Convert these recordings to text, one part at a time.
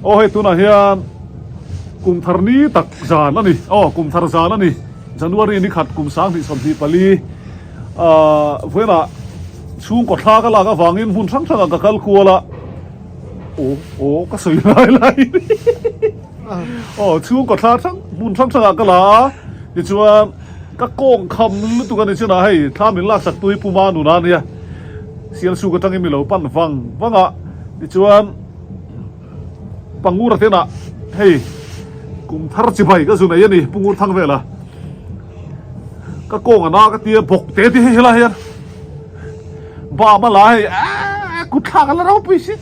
Aw hei tunah hian kum thar ni tak zan a ni. Aw kum thar zan a ni. January ni khat kum 2024 ah vawiinah chhungkaw thla ka lak avangin hmun hrang hrangah ka kal kual a. Aw aw ka sawi lai lai aw chhungkaw thla hrang hmun hrang hrangah ka la a tichuan ka kawng kham lutuk a ni chinah hei thla min laksak tu hi Pu Manuna a nia Sialsuk atangin mi lo pan vang vang a tichuan Pangura tenah hei kum thar chibai ka zu nei a ni Pu Ngur Thang vela ka kawng a na ka tia bawk te ti hei helai hian. Bam a la hei aaa kut thlak a la ropui si.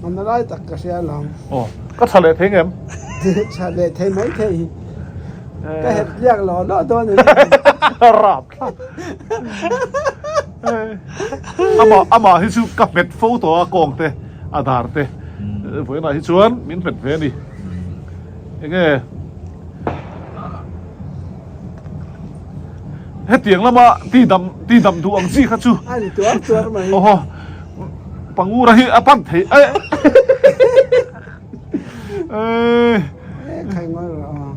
An lai tak ka hria lo. Aw ka tha leh thei ngem? Tha leh thei mai thei. Ka het liak lo lo dawn em. Rap thlak. Ama ama hi chu ka hmet fo tawh a kawng te a dar te. Vawiinah hi chuan min hmet ve a ni. Enge hetiang lama ti dam ti dam duh ang chi kha chu a ni tuar tuar mai oho pangura hi a pan thei e e khai ngawr rawh aw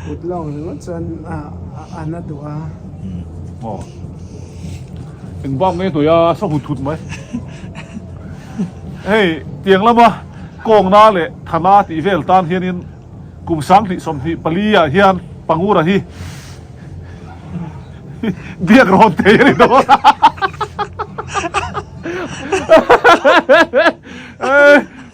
kut lawng ringawt chuan a a na duh a aw eng bak nge hnawih a sa hut hut mai hei tiang lama kawngna leh thana tih vel tan hianin Kum 2024 ah hian Pangura hi biak rawn thei a ni dawn a.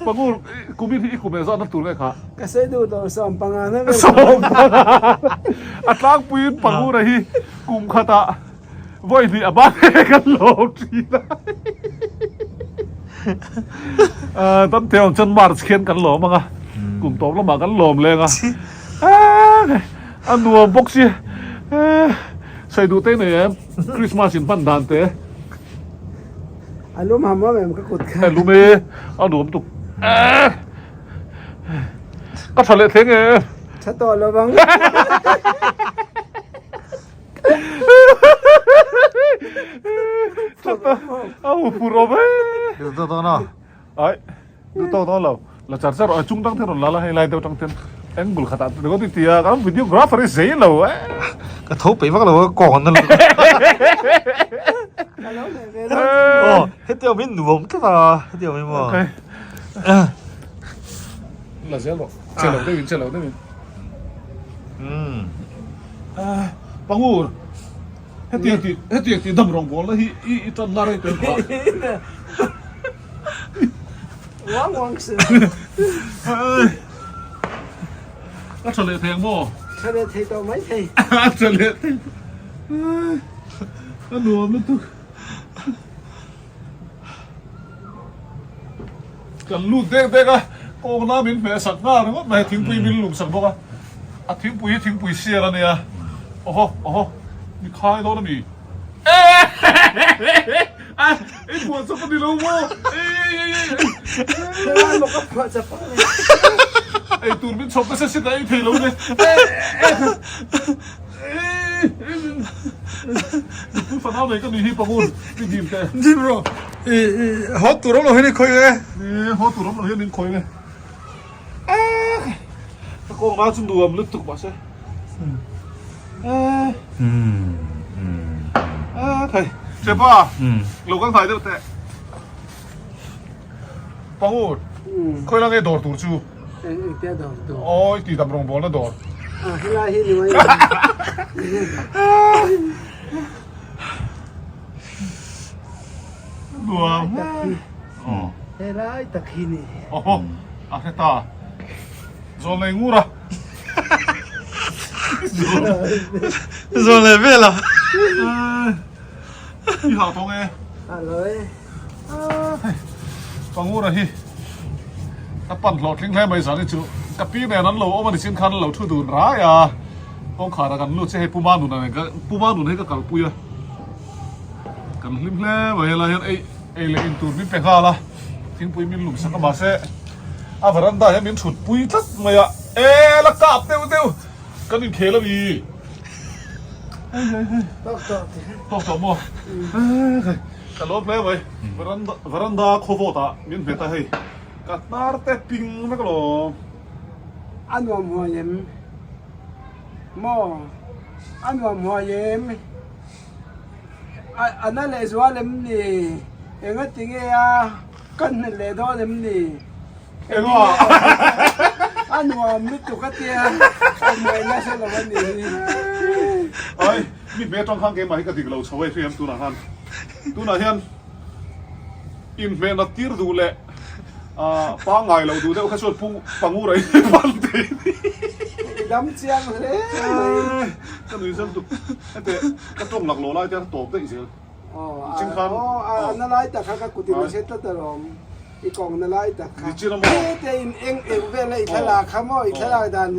Pangur kumin hi i kum engzah na tur nge kha? Ka sawi duh lo 15 na vel. 15 a tlangpuiin Pangura hi kum khatah Vawi hnih a ban e kan lawm thin a. Tam te awm chuan March khian kan lawm ang a. Kum tawp lamah kan lawm leng a. A nuam bawk si. Sawi duh te nei em? Christmas in hman dan te. A lum ham ham em ka kut kha. A lum e. A nuam tuk. Ka tha leh thleng e. Tha tawh lo vang. Au phur awm e. Duh tawk dawn a. Ai, duh tawk dawn lo. La char char a chung tang ten rawn la la hei lai deuh tang ten angle khatah ringawt i ti a, kan videographer hi zei lo e. Ka tho peih vak lo a kawng an na lutuk. Ka lo leh ve dawn. Aw, hetiang min nuam tlat a, hetiang min maw. Okay. La zel rawh. Che lo deuhin, che lo deuhin. Umm. Pangur, hetiang tih hetiang tih dam rawngbawlna hi i i tan la rei tel phah. Uang uang si. A tha leh thei ang maw? Tha leh thei tawh mai thei. A tha leh thei. A nuam lutuk. Kan lut dek dek a, kawngna min hmeh sak nghal ringawt mai, thingpui min lum sak bawk a, a thingpui hi thingpui sial a nia, awhaw awhaw mi khai dawn a mi eehh i phuah chap a ni lo maw eehh ei tur min chhawp nasa si ta ei thei lo ne eehh. Nupui fanau nei ka ni hi Pangun i dim teh. Dim rawh. I i haw tur awm lo hian i khawih e. Ni haw tur awm lo hian min khawih e. Ka kawng na chu nuam lutuk mahse. Thei. Chepa lo kal hnai deuh teh. Pangun khawi la nge dawr tur chu? Eng eng tia dawr tur? Awi ti dam rawngbawlna dawr. Ah helai hi ni mai. Nuam. Helai tak hi ni. Oho a hre ta. Zawlnei ngur a. Zawlnei vel a. I hah tawng e. Hah lo e. Pangura hi ka pan hlawhtling hle mai zan hi chu ka pi nen an lo awm a ni chin khan an lo thu dun rai a kawngkhar ah kan lut che hei Puma nun a ka Puma nun hi ka kalpui a kan hlim hle mai helai hian ei ei leh in tur min pe nghal a thingpui min lum sak a mahse a veranda hian min thut pui tlat mai a e la kap deuh deuh kan inkhel a mi. Tawk tawh Tawk tawh maw? Ka lawm hle mai. Veranda veranda khawvawt ah min hmet a hei. Ka hnar te ping vek alawm. A nuam huai em? Maw? A nuam huai em? A a na leh zual em ni? Engati nge a kan hmet leh dawn em ni? Enga? A nuam lutuk a tia, a hmuai nasa lo a nih hi. Ai, mi hmel tang khan keimah hi ka dik lo chho hei hriam tunah khan. Tunah hian inhmehna tir duh leh ah pangngai lo duh deuh kha chuan pu pangura hi pan thei a ni. I dam chiang hle mai. Ka nui zel tuk. Hete ka tawng laklawh lai te a tawp daih zel. Nichin khan a na lai tak kha ka kut in a hre tlat alawm i kawng na lai tak kha hete in eng eng vel a i thlalak kha maw i thlalak dan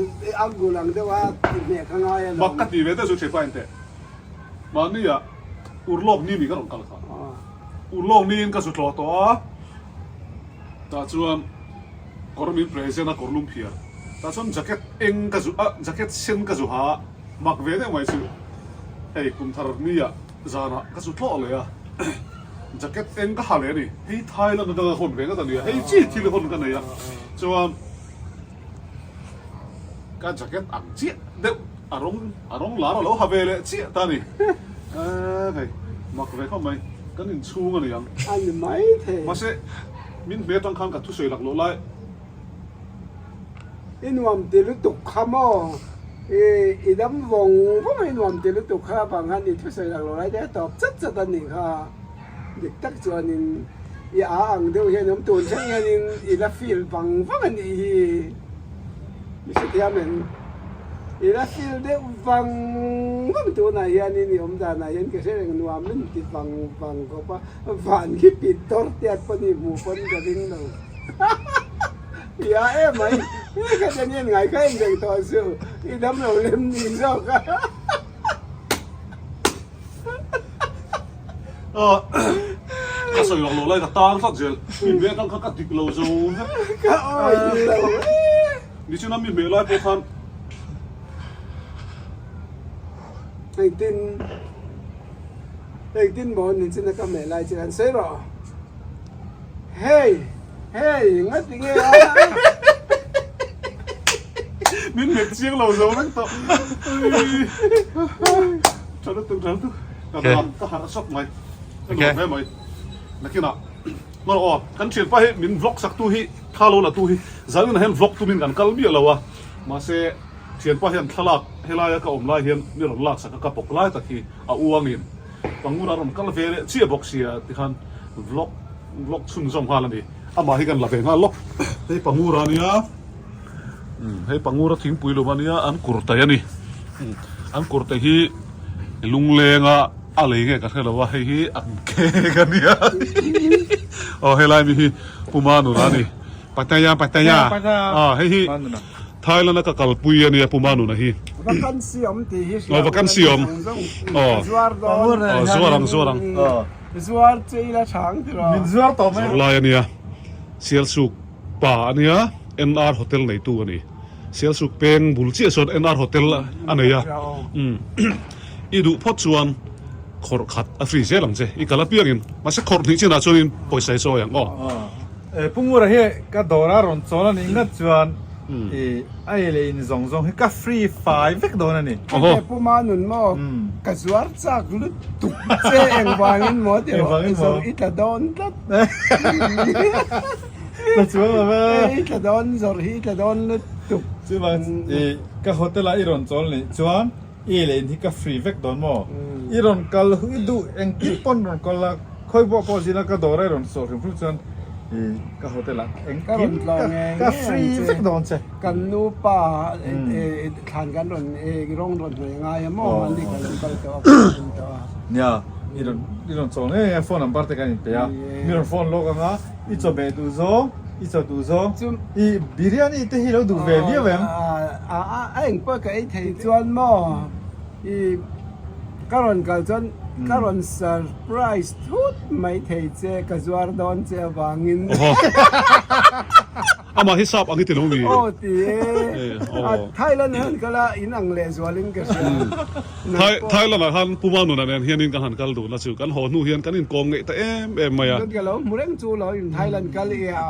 a gul ang deuh a i hmeh kha ngai alawm. Mak ka ti ve deuh chu Chepa in teh mahni ah urlawk ni mi ka rawn kal kha urlawk ni in ka zu tlawh tawh a tah chuan kawr min present a kawr lum phiar tah chuan jacket eng ka zu a jacket sen ka zu ha a mak ve deuh mai chu hei kum thar ni ah Zanah ka zu tlawh leh a, jacket eng ka ha leh a ni. Hei Thailand atanga hawn ve ngat a nia, hei chi thil hawn ka nei a, chuan ka jacket ang chiah deuh a rawng a rawng lar a lo ha ve leh chiah ta a ni. Eee hei mak ve khawp mai, kan inchhung a ni ang. A ni mai thei. Mahse min hme atang khan ka thusawi lak loh lai. I nuam ti lutuk kha maw? I i dam vawng vawng a i nuam ti lutuk kha avang khan i thusawi lak lo lai te a tawp chat chat a nih kha. Dik tak chuanin i a ang deuh hian awm tun thleng hianin i la feel vang vang a nih hi. I hrethiam em? I la feel deuh vang vang tunah hianin i awm danah hian ka hre reng nuam in ti vang vang khawp a, van khi pit tawr tiat pawn i hmuh pawn ka ring lo. Ia em mai, hei kha ten hian ngai kha en reng tawh suh, i dam lo lem ni zawk a. Ka sawi lawk lo lai ka tan tlat zel, mi hmeh atang kha ka dik lo zo vek. Ka awih lo e. Nichina mi hmeh lai pawh khan. Engtin engtin maw nichina ka hmeh lai che khan sawi rawh. Hey! Hey! Ngati nge a? Min hmet chiang lo zo vek tawh. Tha lutuk, tha lutuk. Ka ka ka harh sawk mai. Ka nuam hle mai. Nakinah Ngaw aw, kan thianpa hi min vlog sak tu hi thla lo la tu hi zaninah hian vlog tumin kan kal miah lo a. Mahse thianpa hian thlalak helaia ka awm lai hian mi rawn lak sak a, ka bawk lai tak hi a uangin Pangura rawn kal ve leh chiah bawk sia tikhan vlog vlog chhunzawm nghal a ni. Amah hi kan la ve nghal lawk. Hei Pangura ania umm hei Pangura thingpui lum ania an kurtai a ni. An kurtai hi lunglenga a lei nge ka hre lo a hei hi an kek a nia. Aw helai mi hi Puma nuna a ni. Pattaya Pattaya ah hei hi Thailand a ka kalpui a nia Pu Manuna hi. Vacancy awm tih hi hria Aw vacancy awm. Aw. Zuar dawn. Aw zuar ang zuar ang. Zuar che ila tha ang tiraw. Min zuar tawh mai. Zuar lai a nia. Sialsuk pa a nia NR hotel neitu a ni. Sialsuk peng bul chiah sawn NR hotel a nei a. Umm i duh phawt chuan khawrh khat a free zel ang che. I kal apiangin mahse khawrh hnih chinah chuanin pawisa i chawi ang aw. Pu Ngura hi ka dawr a rawn chawl a nih ngat chuan i a ei leh in zawng zawng hi ka free fai vek dawn a ni. Hei Pu Manun maw ka zuar chak lutuk che engvangin maw ti rawh i zawrh i tla dawn tlat. Tla chuang lo ve. I tla dawn zawrh hi i tla dawn lutuk. Chuvang i ka hotel ah i rawn chawl nih chuan i ei leh in hi ka free vek dawn maw? I rawn kal i duh engtin pawn rawn kal a, khawi pawh pawh zin a ka dawr a i rawn sawh hrim hrim chuan i ka hotel ah engkim ka free vek dawn che. Kan nupa thlan kan rawn rawng rawn hnawih a ngai a maw hmanni kan lo kal tawh a kan en tawh a. Nia i rawn i rawn chawl ngei ngei a phone number te kan inpe a, mi rawn phone lawk ang a i chawhmeh duh zawng i chaw duh zawng i biryani te hi lo duh ve viau em? A eng pawh ka ei thei chuan maw i ka rawn kal chuan ka rawn surprise thut mai thei che ka zuar dawn che avangin. Amah hi sap ang i ti lo mi? Aw ti e. A Thailand ah han kal a in ang leh zualin ka hria. Thai Thailand ah khan Puma nuna nen hianin kan han kal duhna chu kan haw hnu hian kan inkawm ngeih ta em em mai a. Chuan ka lo hmu reng chu lo in Thailand kal i a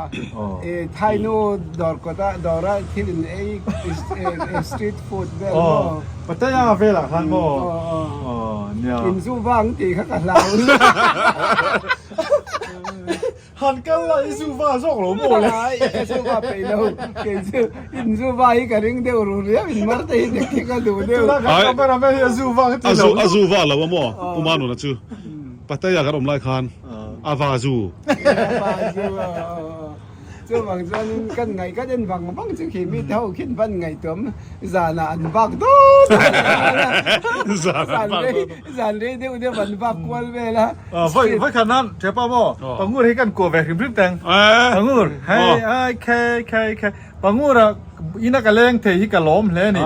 Thai nu dawr kawt a dawr a thil in ei street food vel maw. Pattaya velah khan maw? Aw nia. In zu vang tih kha ka hlau. Han kal la i zu va zawk lo maw le? Ai ka zu va peih lo kei chu in zu va hi ka ring deuh ru riau in mar te hi dik hi ka duh deuh. Tuna kan camera man hi a zu va ka ti lo. A zu va lo a maw Pu Manuna chu Pattaya kan awm lai khan a va zu. A va zu a. Chuvang chuanin kan ngaih kan en vang vang chu khi mite ho khin van ngaihtuam zanah an vak dawt a zan rei deuh deuh an vak kual vel a. Vawi vawi khat nan Thepa maw Pangur hi kan kuah ve hrim hrim teng Pangur hei ai khei khei khei Pangur ah ina ka leng thei hi ka lawm hle a ni.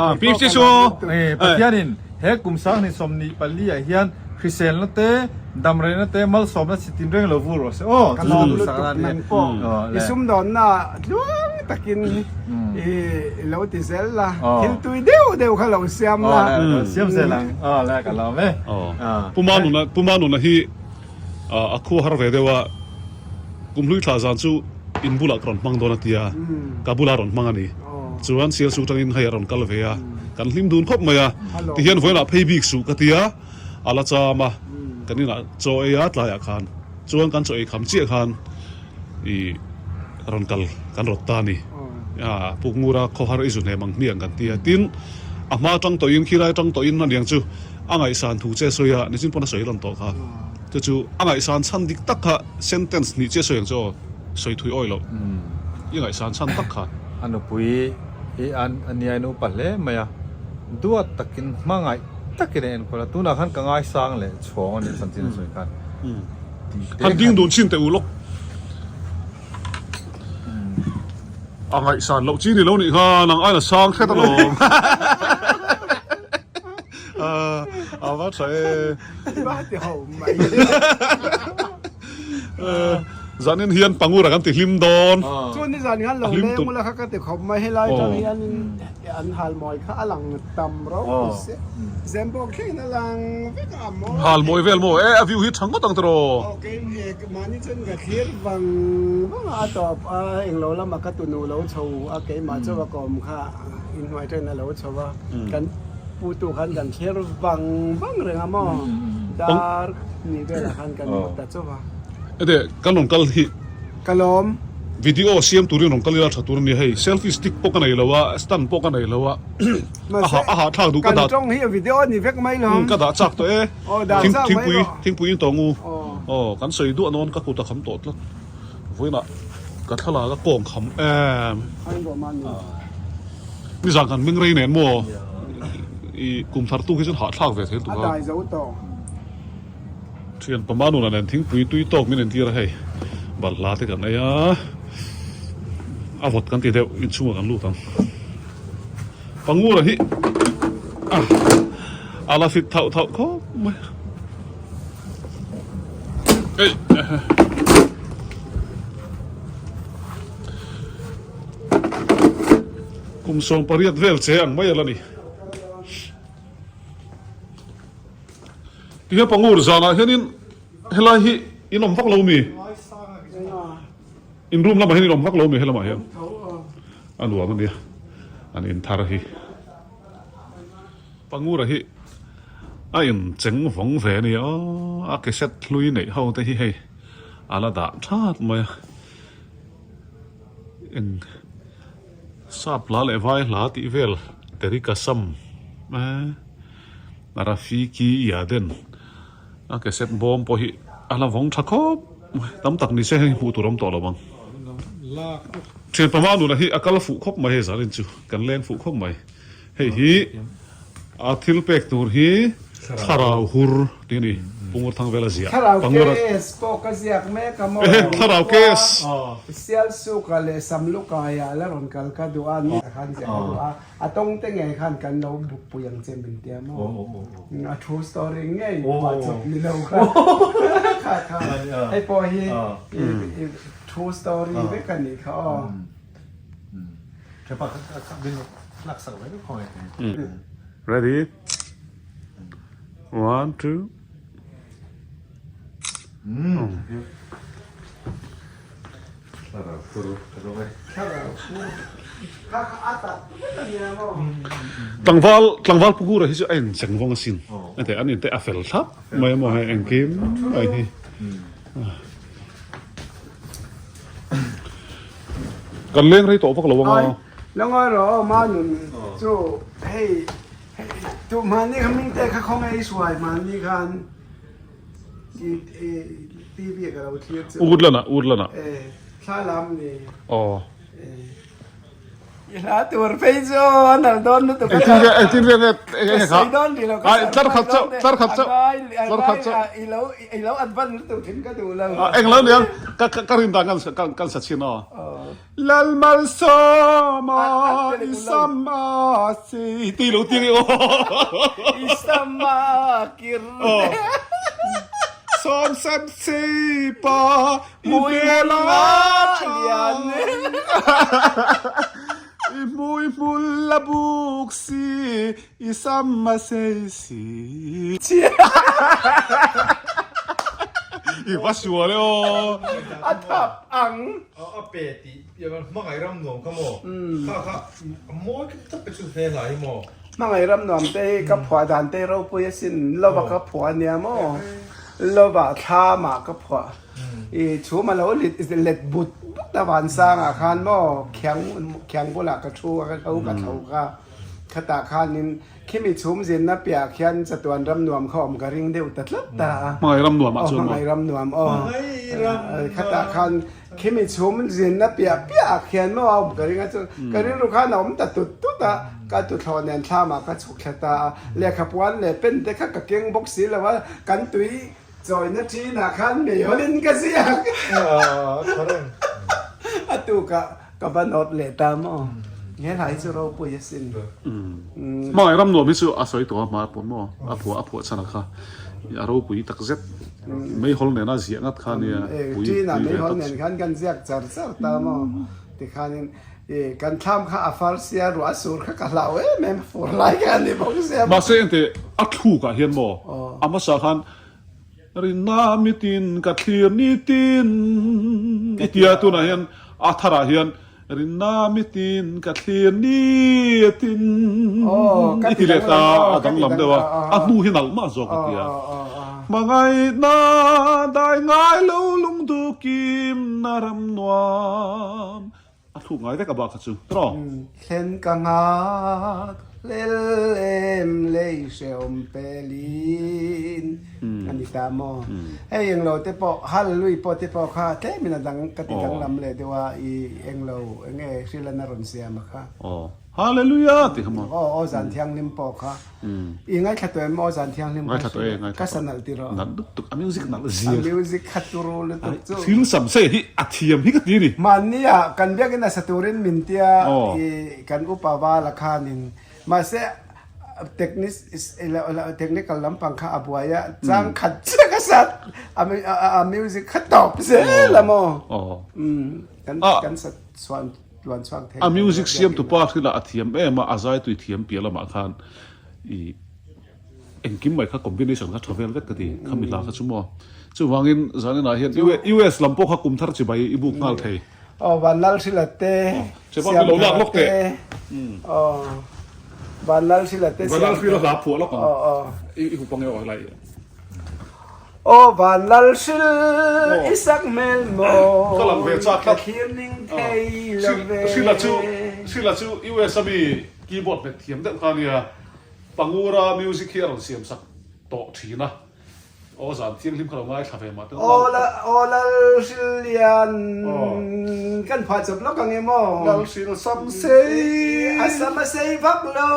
Pathianin he kum 2024 ah hian Hriselna te, damreina te, malsawmna chi tin reng lo vur rawh se aw. Ka lawm lutuk nang pawh i sumdawnna tluang takin i lo ti zel la, thil tui deuh deuh kha lo siam la. Aw siam zel ang, aw le ka lawm e. Pu Manuna Pu Manuna hi a khua har ve deuh a, kum hlui thla zan chu in bulah ka rawn hmang dawn a tia, ka bulah a rawn hmang a ni. Chuan Sialsuk atangin hei a rawn kal ve a, kan hlim dun khawp mai a, tihian vawiinah phei bik suh ka tia. A la cham a, kan inah chaw ei a tlaiah khan chuan kan chaw ei kham chiah khan ih rawn kal kan rawt ta a ni. A Pukngura khawhar i zu hnem ang hmiang kan ti a, tin a hma atang tawhin khilai atang tawhin aniang chu a ngaihsan thu che sawi a, nichin pawn a sawi rawn tawh kha. Chu chu a ngaihsan chhan dik tak kha sentence hnih che sawi ang chu aw, sawi thui awi loh i ngaihsan chhan tak kha. A nupui hi a nia in upa hle mai a, duat takin hmangaih takin a enkawl a, tunah khan ka ngaisang leh chhawng a nih chanchin a sawi khan tih te Han ding dun chin teh u lawk. A ngaihsan loh chi ni lo nih kha nang aina sang hret alawm. A va tha e. Va ti ho mai. Zanin hian pangura kan ti hlim dawn. Chuan ni zan hian lo leng ula kha ka ti khawp mai helai tang hianin an halmawi kha a lang tam ropui si. Zembawk thlengin a lang vek a maw. Halmawi vel maw e a view hi tha ngawt ang tiraw. Aw kei mahni chuan ka thlir vang vang a a tawp a englo lama ka tunu lo chho a keimah chauh a ka awm kha inhnuai tangin a lo chho a kan putu khan kan thlir vang vang reng a maw dar ni velah khan kan hmu ta chauh a. Ete kan rawn kal hi. Ka lawm. Video siam turin rawn kal ila tha tur a ni hei selfie stick pawh ka nei lo a stand pawh ka nei lo a a ha a hahthlak duh ka dah Kan tawng hi video a ni vek mai lo. Ka dah chak tawh e. Aw dah chak mai Thingpui rawh. thingpui in tawng u. Aw kan sawi duah nawn ka kut a kham tawh tlat. Vawiinah ka thlalak a kawng kham em. Nizan kan meng rei nen maw i kum thar tuk hi chuan hahthlak ve thei lutuk a. A dai zo tawh. Thian pama nuna nen thingpui tui tawk min entir a hei balhla te kan ei a a vawt kan ti deuh inchhungah kan lut ang. Pangura hi a la fit thauh thauh khawp mai. Ei Kum 18 vel che ang mai a la ni. Tihian Pangur zanah hianin helai hi in awm vak lo mi? In room lamah hian in awm vak lo mi helamah hian? A nuam a nia an in thar hi. Pangura hi a in cheng vawng ve a nia aw a cassette hlui neih ho te hi hei a la dah that mai a eng sap hla leh vai hla tih vel terikasam eh Rafiki Yaden a cassette bawm pawh hi a la vawng tha khawp mai tam tak ni se hei hmuh tur awm tawh lo ang. Thian pama nuna hi a kal fuh khawp mai hei zanin chu kan leng fuh khawp mai. Hei hi a thil pek tur hi thlarau hur tih a ni Pungur thang vela ziah Thlarau KS pawh ka ziak mek a maw? Ehe thlarau KS. Sialsuka leh Samlukaia la rawn kal ka duh a ni khan ziah ka duh a a tawng te ngei khan kan lo bukpui ang che min tia maw a true story ngei phuah chawp ni lo kha kha kha hei pawh hi true story vek a nih kha aw. Ready? One, two. Tlangval tlangval pu Gura hi chu a incheng vawng asin. Ate an inte a fel thlap mai a maw hei engkim mai hi. Kan leng rei tawh vak lo ang a. Langawi rawh aw ma nun chu hei tu hmanni kha mingte kha khawnge i suai hmanni khan i TV ah ka lo thlir chu. Urlan ah Urlan ah. E thla lam ni. Aw. I hla tur phei chu a nal dawn lutuk a. Engtin nge engtin nge nge enge kha. Ka sawi dawn rih lo ka Ai tlar khat chauh tlar khat chauh tlar khat chauh. I lo i lo advance lutuk thin ka duh lo. Eng lo niang ka ka rin dan kan kan sa chhin aw. Lalmalsawma i sam a si ti lo ti aw. I sam a kir. Sawm sem si pa i hmel a tha. I hmui hmul a buk si i sam a sei si. I va sual e aw. A thap ang. A pe tih piah chuan hmangaih ram nuam kha maw? Kha kha a mawi khep tawp te chu hle hlai hi maw? Hmangaih ram nuam te hi ka phuah dan te ropui asin lova ka phuah ania maw? Lova thlamah ka phuah. I chhum a lo let but but a vansangah khan maw khiang khiang bulah ka thu a ka hlo ka thlo kha khatah khanin Khimi chhum zinna piah khian chatuan ram nuam kha awm ka ring deuh ta tlat ta a. Hmangaih ram nuam ah chuan maw? Hmangaih ram nuam aw. Khatah khan khimi chhum zinna piah piah ah khian maw a awm ka ring a chu ka rilru khan a awm ta tut tut a, ka tuthlawh nen thlam ah ka chhuk thla ta a, lehkha puan leh pen te kha ka keng bawk si lo a, kan tui chawina thin ah khan meihawlin ka ziak. A tukah Ka va nawt leh ta maw? He hla hi chu ropui asin. Hmangaih ram nuam hi chu a sawi tawh a hma pawh maw? A phuah a phuah chhan a kha a ropui tak zet. Meihawl nena ziah ngat kha nia pui pui ve tawp. Nen khan kan ziak char char ta maw? Tikhanin i kan thlam kha a far sia ruah a sur kha ka hlau em em a fur lai kha a ni bawk sia. Mahse engteh a thluk ah hian maw a hmasa khan Rinna mitin ka thlir nitin i tia tunah hian a tharah hian Rinna mitin ka thlir nitin i ti leh ta a danglam deuh a, a hnu hi nalh mah zawk a tia. Hmangaihna dai ngai lo lungduhkimna ram nuam A thluk ngai vek a bak kha chu tawh. Thlen ka nghak hlel em lei hrehawm pelin a ni ta maw? Hei englo te pawh Hallelui pawh te pawh kha tlemin a dang ka ti danglam leh deuh a i englo enge hrilana rawn siam a kha. Aw Hallelujah tih kha maw? Aw aw zan thianghlim pawh kha. I ngaithla tawh em aw zan thianghlim Ngaithla tawh e, ngaithla Ka sa nalh ti rawh. Nalh lutuk, a music nalh zia. A music kha turu lutuk chu. Thil sam sei hi a thiam hi ka ti a ni. Mahni ah kan biakin a sa turin min tia i kan upa vala khanin mahse technical lampang kha a buai a chang khat chiah ka sat a music kha tawp zel a maw. Kan sa chuan A music siamtu pa hrilah a thiam em a, a zaitui thiam piah lamah khan i engkim mai kha combination kha tha vel vek ka ti, khami hla kha chu maw. Chuvangin zaninah hian US lam pawh kha kum thar chibai i buk nghal thei. Aw Vanlalhrila te, Siamthara te, aw Vanlalhrila te, Vanlalhrila hla phuah lawk ang, i hup ange aw helai. Aw van lal hril i sak hmel maw Ka lang ve chak tlat. Ka thlir ning thei lo ve. Hrila chu Hrila chu US a mi keyboard hmet thiam deuh kha ania Pangura music hi a rawn siam sak tawh thin a aw zan thianghlim kha lo ngaithla ve mah te Aw lal aw lal hril lian kan phuah chawp lawk ang em aw Lal hril sam sei A sam a sei vak lo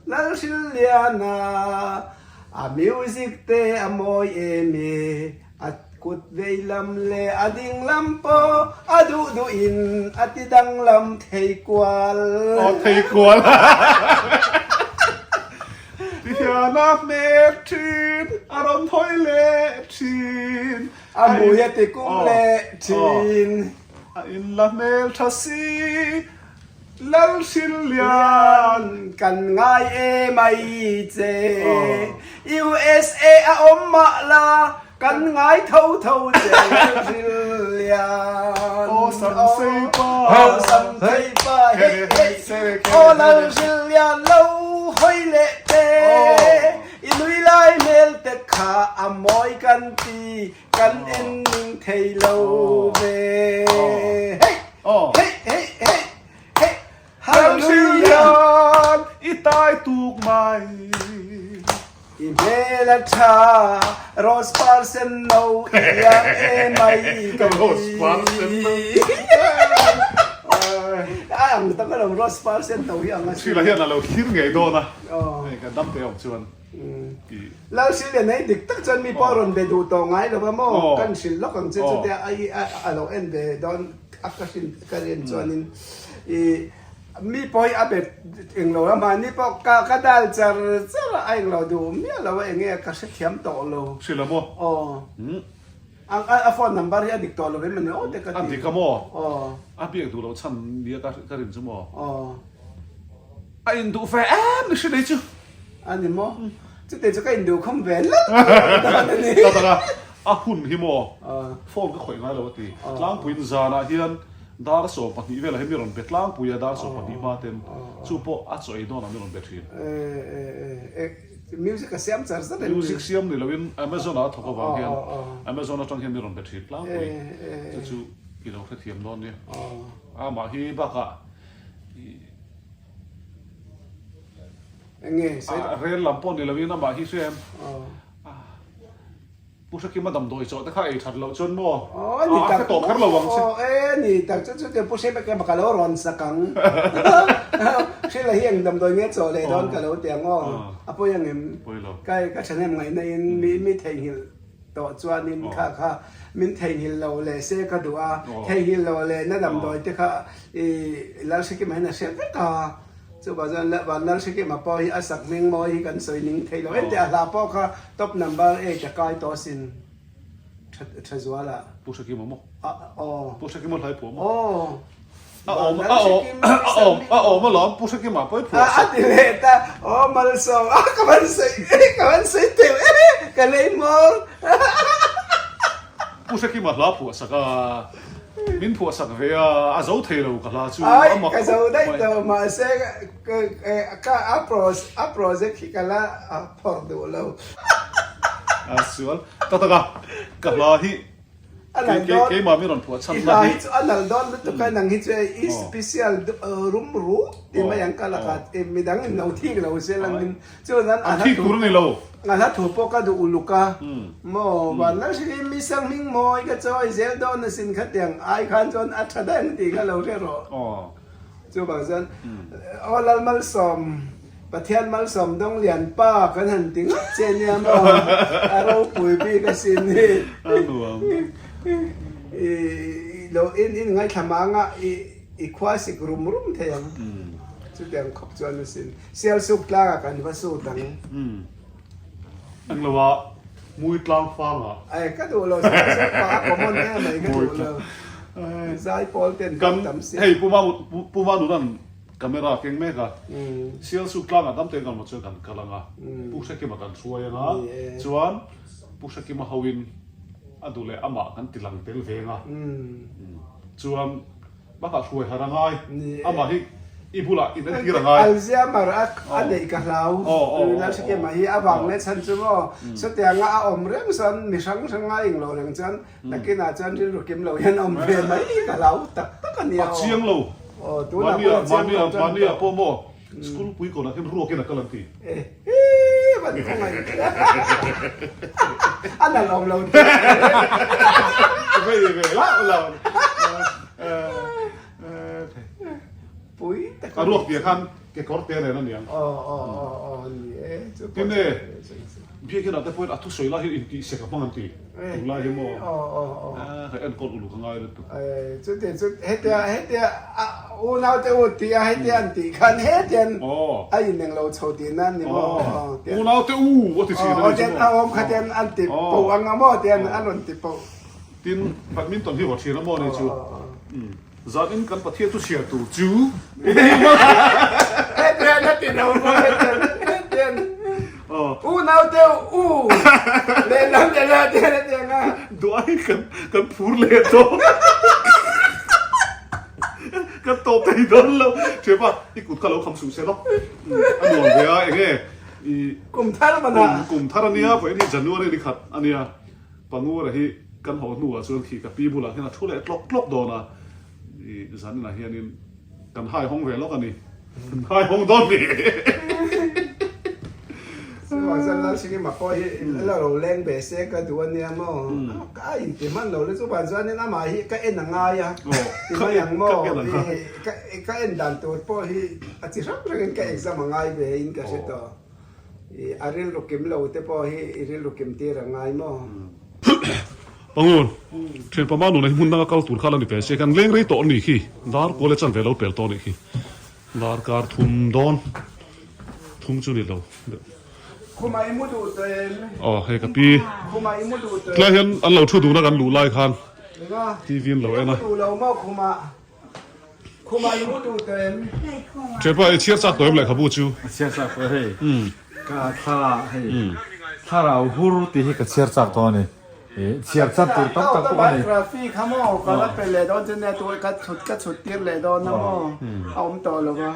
Lal hril lian a A music te a mawi em e, a kut vei lam leh a ding lam pawh a duh duh in a ti danglam thei kual. Aw thei kual. Ti hian a hmet thin, a rawn thawi leh thin. A hmui a ti kum leh thin. A in la hmel tha si. Lalhrillian. Kan ngai e mai che. USA a awm mah la kan ngai tho tho che Lalhrillian. Aw Samsei pa. Aw Samsei pa hei hei. Aw Lalhrillian lo hawi leh te. I nui lai hmel te kha a mawi kan ti. Kan en ning thei lo ve. Hei! Hei! Hei! Hei! Hei! Hallelujah! I tai tuk mai. I hmel a tha, rose par sen no i iang e mai ka ti. Rose par sen no. A ang tak alawm rose par sen no hi ang a si. Srila hian a lo thlir ngei dawn a, hei kan dam te awm chuan. Lal Hrillian hei dik tak chuan mi pawh rawn be duh tawh ngai lo va maw? Kan hrilh lawk ang che chutia a lo en ve dawn a ka hrin ka rin chuanin i mi pawh hi a be eng lo a mahni pawh ka ka dal char char a a eng lo duh miah lo a eng nge ka hrethiam tawh lo. Hrilh a maw? Aw. A phone number hi a dik tawh lo em ani aw te ka ti. A dik a maw? Aw. A biak duh loh chhan nia ka rin chu maw? Aw. A induh ve em ni hrilh ei chu. A ni maw? Chutei chu ka induh khawm ve lal dawn a ni. Ta taka a hun hi maw? Phone ka khawih ngai lo a ti. Tlangpuiin zanah hian dar 12 velah hian mi rawn be tlangpui a, dar 12 hma ten chu pawh a chaw ei dawnah mi rawn be thin. Music a siam char zat em ni? Music siam ni loin Amazon ah a thawk avang hian Amazon atang hian mi rawn be thin tlangpui. Chu chu i lo hrethiam dawn nia. Amah hi bakah i. A rel lam pawh ni loin amah hi hria em? Pu Hrekima damdawi chawh te kha ei that loh chuan maw? A hre tawh kher lo ang che. Aw e ni tak chu chu Pu Hrekima ka lo rawn sak ang. Hrila hi eng damdawi nge chawh leh dawn ka lo ti ang aw. A pawi ang em? Ka ka thahnem ngaihna in mi theihnghilh tawh chuanin kha kha min theihnghilh lo leh se ka duh a, theihnghilh lo leh na damdawi te kha i Lalhrekima hian a hre vek a, chuvang chuan Van Lalhrekima pawh hi a sak hming mawi hi kan sawi ning thei lo em tih a hla pawh kha top number eight a kai tawh asin tha tha zual ah. Pu Hrekima maw? Aw. Pu Hrekima hlai phuah maw? Aw. A awm a awm a awm a awm alawm Pu Hrekima pawh i phuah sak. A ti leh ta aw Malsawm a ka van sawi ka van sawi teuh e ka lei mawl. Pu Hrekima hla phuah sak a min phuah sak ve a a zo thei lo ka hla chu a Ai mak ka zo khawp daih mai. tawh mahse ka a a project hi ka la phawrh duh lo. A sual tak tak a ka hla hi A nal dawn. Keimah mi rawn phuah chhan I na hla hi. hi chu a nal dawn lutuk a, nang hi chu i special rum rum ti mai ang ka lakah midang in lo thik lo se lang in chuan an An thik tur a ni lo. A hla thu pawh ka duh uluk a, maw Vanlalhri mi sang hming mawi ka chawi zel dawn asin khatiang ai khan chuan a tha daih ang tih kha lo hre rawh. Chuvang chuan Aw Lalmalsawm, Pathian malsawm dawng lian pa kan han ti ngawt che nia maw? A ropui bik asin hi. A nuam. I lo in in ngaithla mang a, i i khua sik rum rum thei ang. Chutiang khawp chuan asin. Sialsuk tlangah kan va sut ang. Eng lo ah Mui tlang fang ah. Ai ka duh lo sialsuk pa a common em mai ka duh lo. Zai pawl ten kan tam si. Hei Pu Pu Manunan Camera keng mek a, Sialsuk tlangah dam tein kan rawn chuan kan kal ang a, Pu Hrekima kan hruai ang a, chuan Pu Hrekima hoin a duh leh amah kan ti lang tel veng a, chuan bakah hruai har a ngai, amah hi i bulah in entir a ngai. Alzheimer a neih ka hlau, Lal Hrekima hi a vang leh chhan chu maw, sawtianga a awm reng chuan mi hrang hrang a englo reng chuan Nakinah chuan rilru kim lo hian awm ve mai ka hlau tak tak a nia aw. A chiang lo. Aw tunah pawh a chiang lo tan Mahni ah pawh maw school pui kawnah hian ruakin a kal an ti. E hii van khawngaih a nalh awm lo tih. Vei ve lau lau. Pui tak a ruak piah khan kekawr te nen a niang. Aw aw aw aw ni e chu pawh. Tin e Biakin ah te pawhin a thusawi lai hian intihsek a hmang an ti. Tunlai hi maw? Ka enkawl uluk a ngai lutuk. Chuti chu hetia hetia unau te u tia hetia an tih khan hetian a ineng lo chho tihna an ni maw? Unau te u a ti thin a ni chu maw? A awm kha tian an ti poh ang a maw tian an rawn ti poh. Tin badminton hi vaw thin a maw ni chu? Zanin kan Pathian chu chhiar tur chu. Hetian a ti lo maw hetian hetian u nau deuh u lehlam lehlam hetian a ti ang a. Duai kan kan phur leh tawh. Kan tawp thei dawn lo. Thianpa i kut kha lo kham suh se lawk. A nuam ve a enge i Kum thar man a. Kum thar ania vawiin hi January ni khat ania. Pangura hi kan haw hnuah chuan khi ka pi bulah hian a thu leh tlawk tlawk dawn a, i zaninah hianin kan hai hawng ve lawk a ni, kan hai hawng dawn ni. Chuvang chuan Lalhringima pawh hi la lo leng ve se ka duh a nia maw, ka inti hman lo le chuvang chuanin amah hi ka en a ngai a, ti mai ang maw, ka en dan tur pawh hi a chi hrang hrangin ka exam a ngai ve in ka hre tawh. I a rilru kim lo te pawh hi i rilru kim tir a ngai maw? Pangun, thian pama nuna hi hmun danga kal tur kha la ni ve se, kan leng rei tawh anih khi, dar kual e chan ve lo pel tawh anih khi, dar kar thum dawn, thum chu ni lo deuh. Khumah i mu duh tawh em? Aw hei ka pi, Khumah i mu duh tawh em? tlai hian an lo thu dun a kan luh lai khan TV an lo en a. I mu duh lo maw khumah? Ṭhepa i chhiar chak tawh em lehkhabu chu? A chhiar chak tawh hei. Ka thla hei thlarau hur tih hi ka chhiar chak tawh a ni. Chhiar chan tur tam tak pawh a ni. Biography kha maw ka la pe leh dawn chu nia tu ka chhut ka chhut tir leh dawn a maw a awm tawh lo va.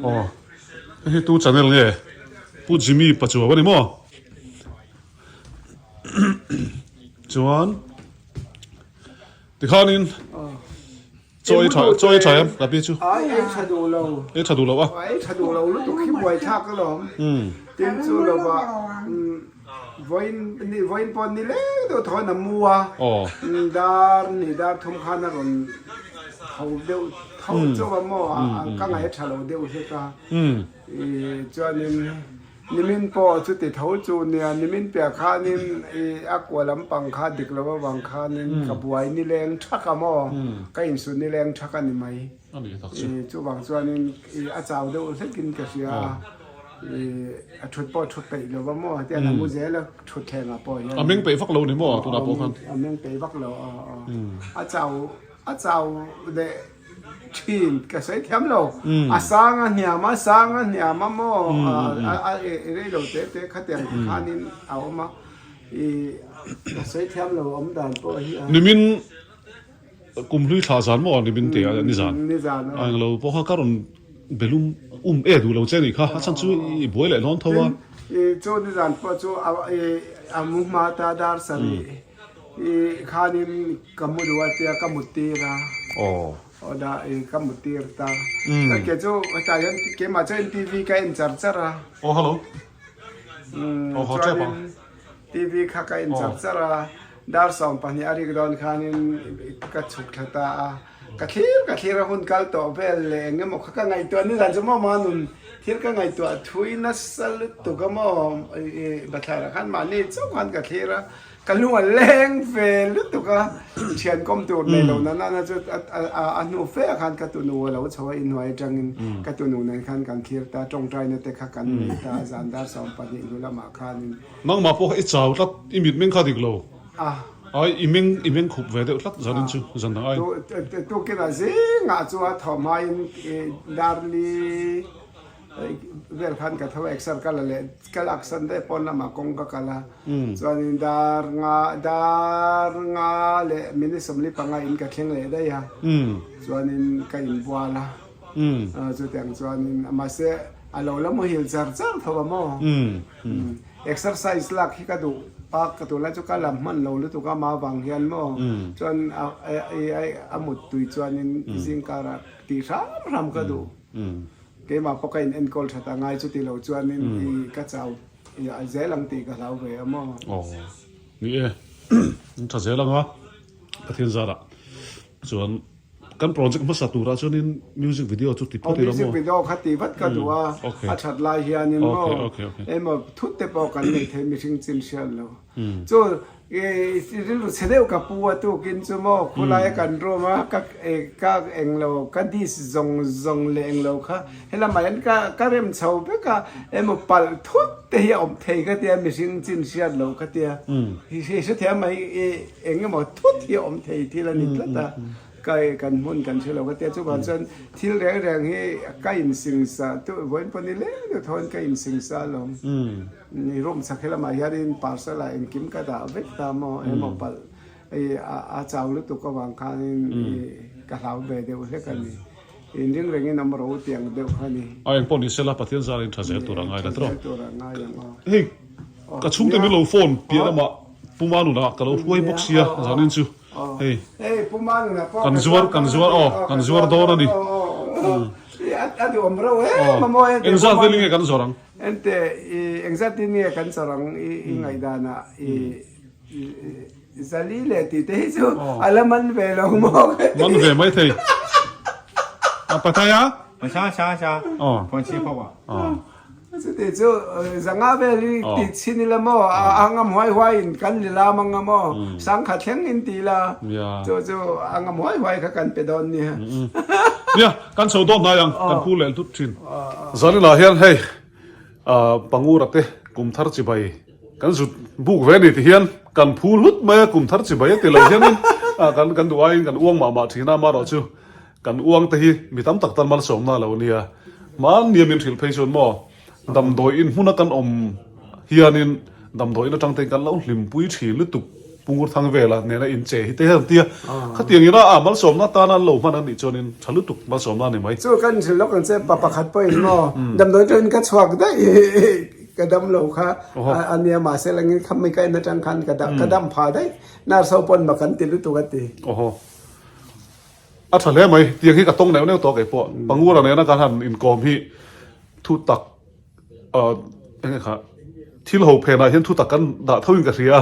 Aw hei hi tu channel nge? Pu Jimmy Pachuau a ni maw? Chuan. Tikhanin chaw ei tha chaw ei tha em ka pi chu. Ai ei tha duh lo. Ei tha duh lo a. Ei tha duh lo lutuk hi buai thlak alawm. Tin chu lova vawiin ni vawiin pawh ni leng deuh thawn a mu a. Dar ni dar thum khan a rawn tho deuh tho chauh a maw ka ngaih a tha lo deuh hlek a. Chuanin Nimin pawh chuti tho chu nia, nimin piah khanin i a kua lampang kha dik lo avang khanin ka buai nileng thak a maw, ka insu nileng thak a ni mai. I chuvang chuanin i a chau deuh hlekin ka hria a, i a thut pawh thut peih lo va maw, tiang a mu zel a thut thlengah pawh hian. A meng peih vak lo ni maw tunah pawh khan? A meng peih vak lo, aw aw. A chau a chau leh. Thin ka sawi thiam lo. A sang a hniam a, sang a hniam a maw a rei lo te te khatiang te khanin a awm a, i ka sawi thiam lo awm dan pawh hi a. Nimin kum hlui thlah zan maw nimin te a nizan. Nizan a. A englo pawh kha ka rawn belum um e duh lo che nih kha a chhan chu i buai leh hlawn tho a. Tin chu nizan pawh chu a mu hma ta dar sarih. I khanin ka mu duh a tia ka mut tir a. Aw. Aw dah i ka mut tir ta. Ka ke chu hetah hian keimah chuan TV ka en char char a. Aw hello. Aw haw tep ang. TV kha ka en char char a. Dar 12 a rik dawn khanin ka chhuk thla ta a. Ka thlir ka thlir a hun kal tawh vel leh eng emaw kha ka ngaihtuah nizan chu maw manun thil ka ngaihtuah thui nasa lutuk a maw i bathlarah khan mahni chauh khan ka thlir a. Ka lung a leng ve lutuk a, thian kawm tur nei lo nana na chu a hnu fe ah khan ka tunu a lo chho a, inhnuai atangin ka tunu nen khan kan thlir ta, tawngtaina te kha kan nei ta, zan dar 12 hnu lamah khanin. Nangmah pawh kha i chau tlat, i mitmeng kha dik lo, ai i meng i meng khup ve deuh tlat zanin chu zan dang ai. Tukin ah zingah chu a thawh hmain darli. Vel khan ka tho exer ka la leh ka laksan daih pawn lamah kawng ka kal a chuanin dar nga dar nga leh minute 45 in ka thleng leh daih a chuanin ka inbual a chutiang chuanin mahse a lo la muhil char char tho a maw exercise lak hi ka duh pak ka tunlai chu ka la hman lo lutuk a mah vang hian maw chuan a muttui chuanin zingkarah tih hram hram ka duh. Keimah pawh ka in enkawl that a ngai chuti lo chuanin i ka chau i a zel ang tih ka hlau ve a maw? Aw ni e, in tha zel ang a, Pathian zarah chuan kan project hmasa turah chuanin music video chu ti phawt ila maw? Aw music video kha ti vat ka duh a, a that lai hianin maw emaw thut te pawh kan nei thei mihring chin hriat lo. Chu i rilru chhe deuh ka pu a tukin chu maw khulai a kan room a ka ka englo ka dish zawng zawng leh englo kha helamah hian ka ka rem chho vek a emaw palh thut te hi a awm thei ka tia mihring chin hriat loh ka tia i hrethiam mai i eng emaw thut hi a awm thei thil a ni tlat a. Ka kan hmun kan hre lo ka tia chuvang chuan thil reng reng hi ka insingsa tu vawiin pawh ni leng deuh tho in ka insingsa alawm. Ni room chhak he lamah hianin parcel ah engkim ka dah vek ta maw emaw palh hei a chau lutuk avang khanin ka hlau ve deuh hlek a ni. Inring rengin awm ro tiang deuh kha ni. A engpawh ni sela Pathian zarin tha zel tur a ngai la tawh. Tha zel tur a ngai ang aw. Hei ka chhungte min lo phone piah lamah Pu Manuna ka lo hruai bawk sia zanin chu hei kan zuar kan zuar aw kan zuar dawn a ni. Engzat velin nge kan zawrh ang? Ente engzat in nge kan zawrh ang i ngaihdanah i Zali leh tih te hi chu a la man ve lo maw ka ti. Man ve mai thei. A Pattaya? Aw. Chuti chu zanga vel i tih chhin ila maw a ngam huai huai in kan ni lam anga maw sangkhat thleng in ti ila chu chu a ngam huai huai kha kan pe dawn nia. Nia kan chho dawn hnai ang kan pu leh hlut thin. Zaninah hian hei Pangura te kum thar chibai kan zut buk ve a ni ti hian kan phu hlut mai a kum thar chibai a ti lo hianin kan kan duh aiin kan uang mah mah thin a amaherawhchu Kan uang te hi mi tam tak tan malsawmna a lo nia. Hmannia min hrilh phei chuan maw damdawi in hmuna kan awm hianin damdawi in atang te kan lo hlimpui thin lutuk Pungur thang vela nena in che hi te hian tia khatiang ina a malsawmna atana an lo hman an nih chuanin tha lutuk malsawmna a ni mai. Chu kan hrilh lawk ang che pa pakhat pawhin maw damdawi atangin ka chhuak daih ka dam lo kha a nia mahse langin khammi ka en atang khan ka dam pha daih nurse ho pawn mak an ti lutuk a ti. A tha hle mai, tiang hi ka tawng neuh neuh tawh kei pawh. Pangura nena kan han inkawm hi thu tak eng nge kha thil ho phenah hian thu tak kan dah tho in ka hria a,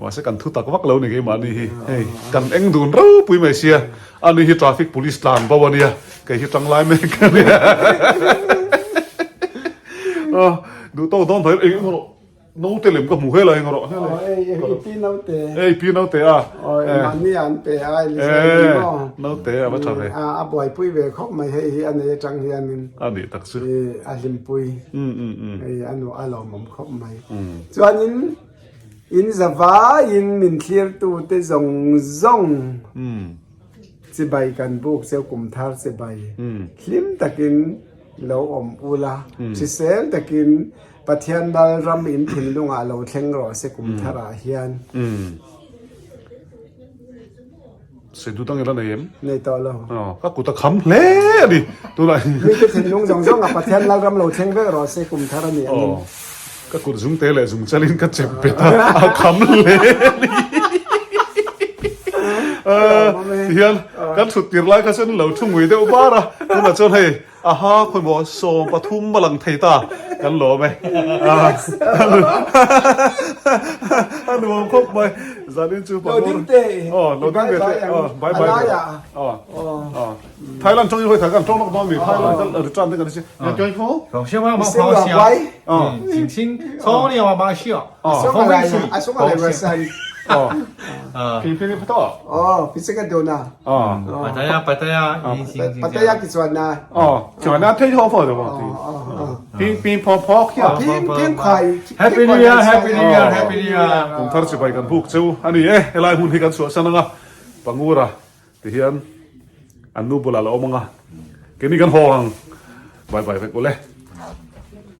mahse kan thu tak vak lo ni keimahni hi hei kan eng dun ropui mai sia, ani hi traffic police tlan bo ania kei hi tanglai mek ania duh tawk dawn tho eng emaw Naute lem ka hmu helai eng rawh helai. Aw ei ei pi naute. Ei pi naute a. Aw mahni an pe a Elizabeth maw. Naute a va tha ve. A a buaipui ve khawp mai hei hi a nei atang hianin. A nih tak chu. A hlimpui. Hei a nu a lawmawm khawp mai. Chuanin in zavaiin min thlirtute zawng zawng. Chibai kan buk cheu kum thar chibai. Hlim takin lo awm ula. Hrisel takin Pathian Lal ram in thinlungah lo thleng rawh se kum tharah hian. Seidu dang ila nei em? Nei tawh lo. Aw, ka kut a kham hle a ni tunah hi. Mite thinlung zawng zawngah Pathian Lal ram lo thleng vek rawh se kum thar a ni angin. Aw, ka kut zungte leh zungchalin ka chep bet a, a kham hle a ni. Tihian kan thut tir lai kha chuan lo thu ngui deuh bar a, tunah chuan hei Aha khawimaw 13 a lang thei ta kan lawm e a nuam khawp mai zanin chu lo ding te aw lo ding ve te aw bye bye aw aw Thailand tawng in hawi thai kan tawng lawk dawn mi Thailand kan return te kan si Oh, pizza dona. Oh. Pattaya, Pattaya, Pattaya ki chuan na. Oh, chuan na thei ho pho do mo. Ping ping pho pho khia. Ping ping khai. Happy New Year, Happy New Year, Happy New Year. Kum thar chibai kan buk cheu ani e helai hmun hi kan chhuah san anga pangura ti hian an nu bulah la awm anga keini kan haw ang bye bye vek ule.